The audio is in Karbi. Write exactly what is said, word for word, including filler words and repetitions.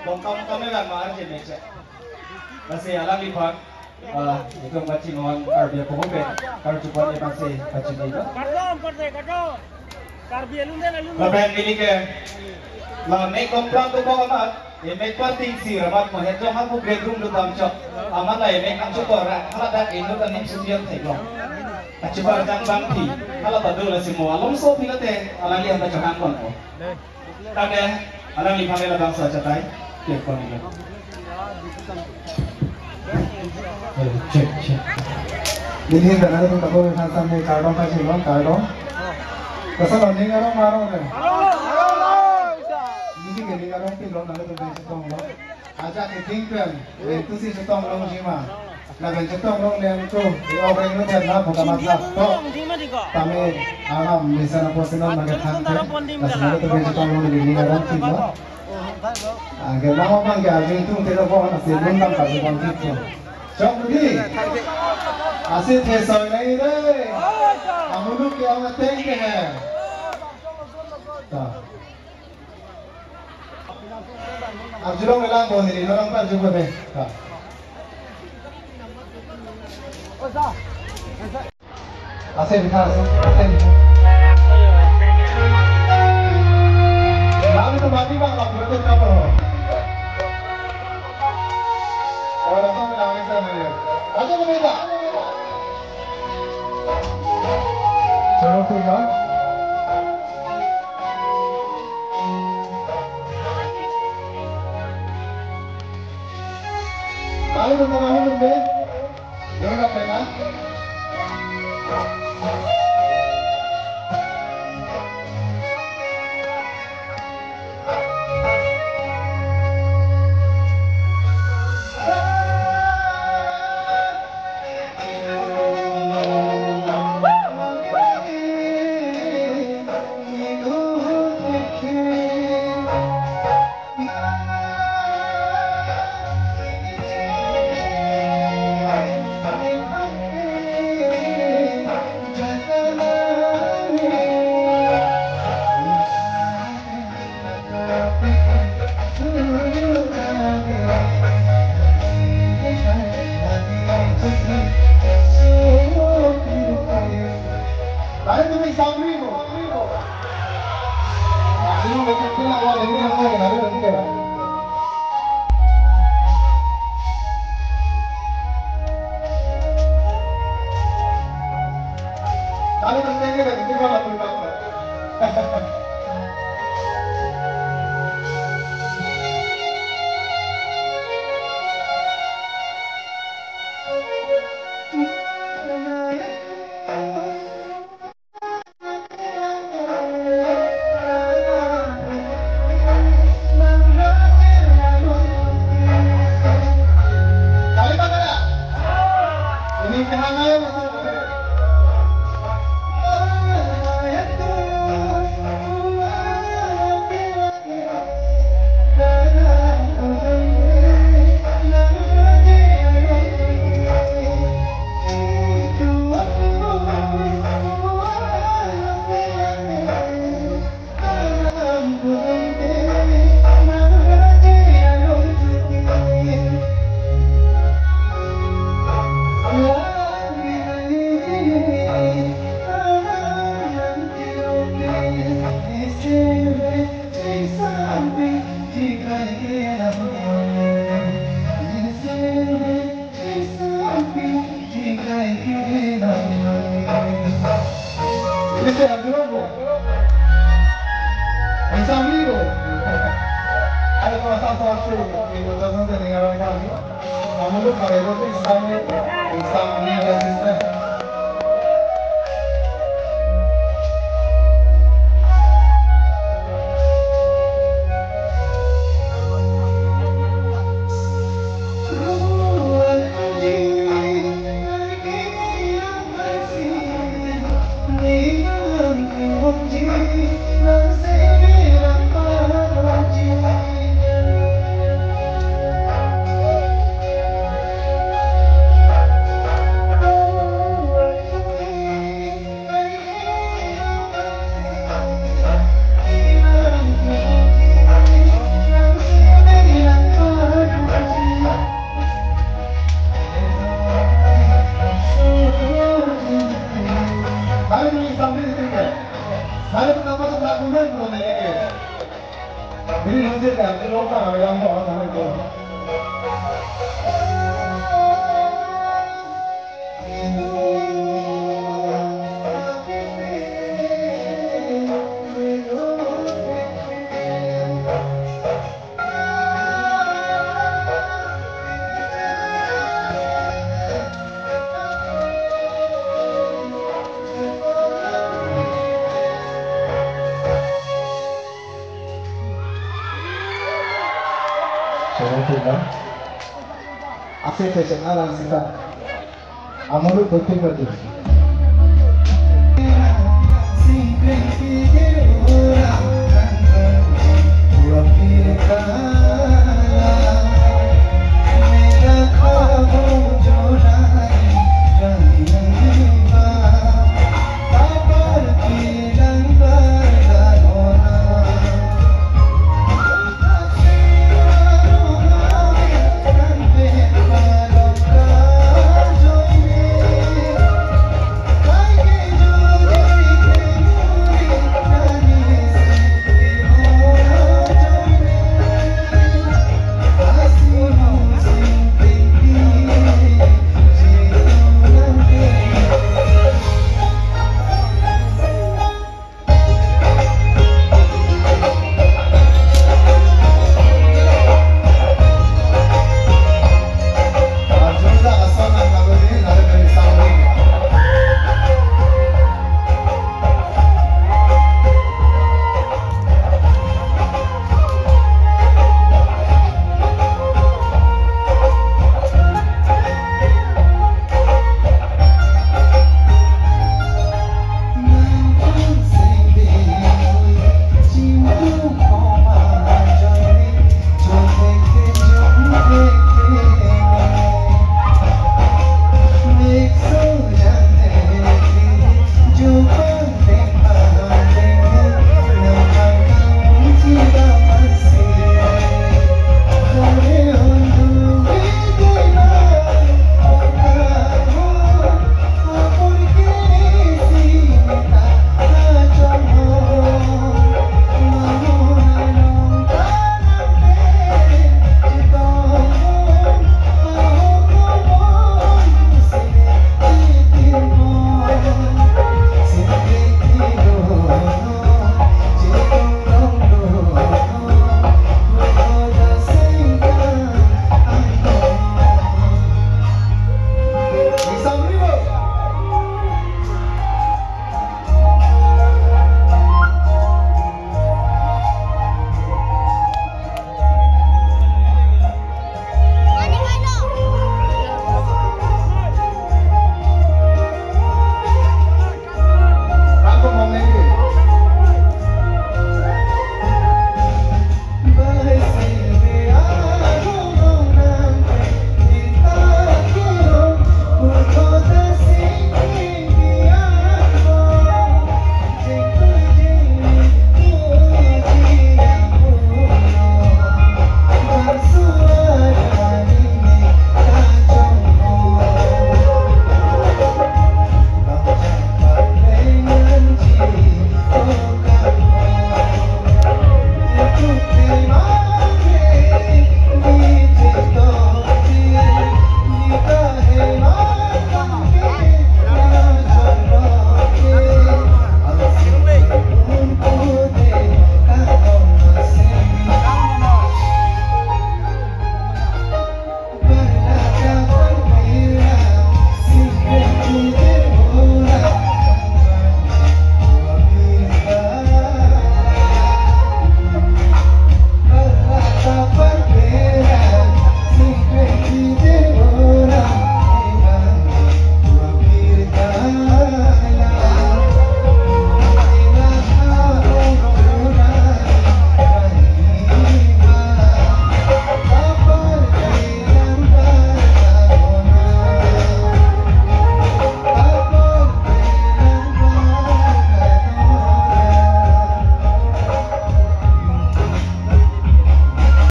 Kongkam kami lang mahar je mecha. Lasi alangliphan, ah, itum kachinghon Karbi apoho pen karjuponji aphansi pachini lo. Kardom, kardom, kardom. Karbi alun den alun. Lapen neli ke la mek komplang to bok amat, emek pating si ramat mohet jong hapu great room do tam chok. Amat la emek nang chokor ra, hala dak indo tanim sudian thek lo. Achibar jang bang thi, hala badu lasi mo along so phi lote, alangli anta chahang kon mo. Tangte, alangliphan le labangso achatai, kepon lo. Eh, check, check. Neli pen nangtum ta ko than sam ne kardom pachini lo, kardom. Laso lo ning arong arong re. Neli ke ning arong pilo, nangtum pen chetong lo. Ajat ke ting pen, eh, tu si chetong longji ma. Lapen chetong long nangtum, eh, orang lo pen na buka matlab to. Tame, alam, misalnya posinan maga than pen. Laso nangtum pen chetong long neli ning arong pilo. Ah, ke mama bang ke arjun tung telo ko na se lun bang ka bang kit ko. Chok di. Asi the soi nai re. Amuluk ke ang teng ke hai. Ta. Arjulong elang bo ni, orang pa arjun ko de. Ta. Ase bikha, ase, ase bikha. Kami tu mati bang, bang, berarti kamu. Oh, datang ke dalam sana ya. Aja berbeda. Chalo, ठीक है. Kali tu mana hal tu? Yo la pena. Lain tu bisa beli ko. Ini betul tu nak buat ini, nak buat ini, nak buat ini. Kalau tak tengok dah, kita malah berubah. Ini saya ambil apa? Bisa ambil apa? Ada kau asal satu, ini betul-betul dengan orang kami. Kamu tu kalau itu bisa ambil, bisa ambil dan bisa. Ini lucu kan, ini lokal yang mau sama itu. Seventeen na? Ase te cheng alang sita. Amulu putih putih.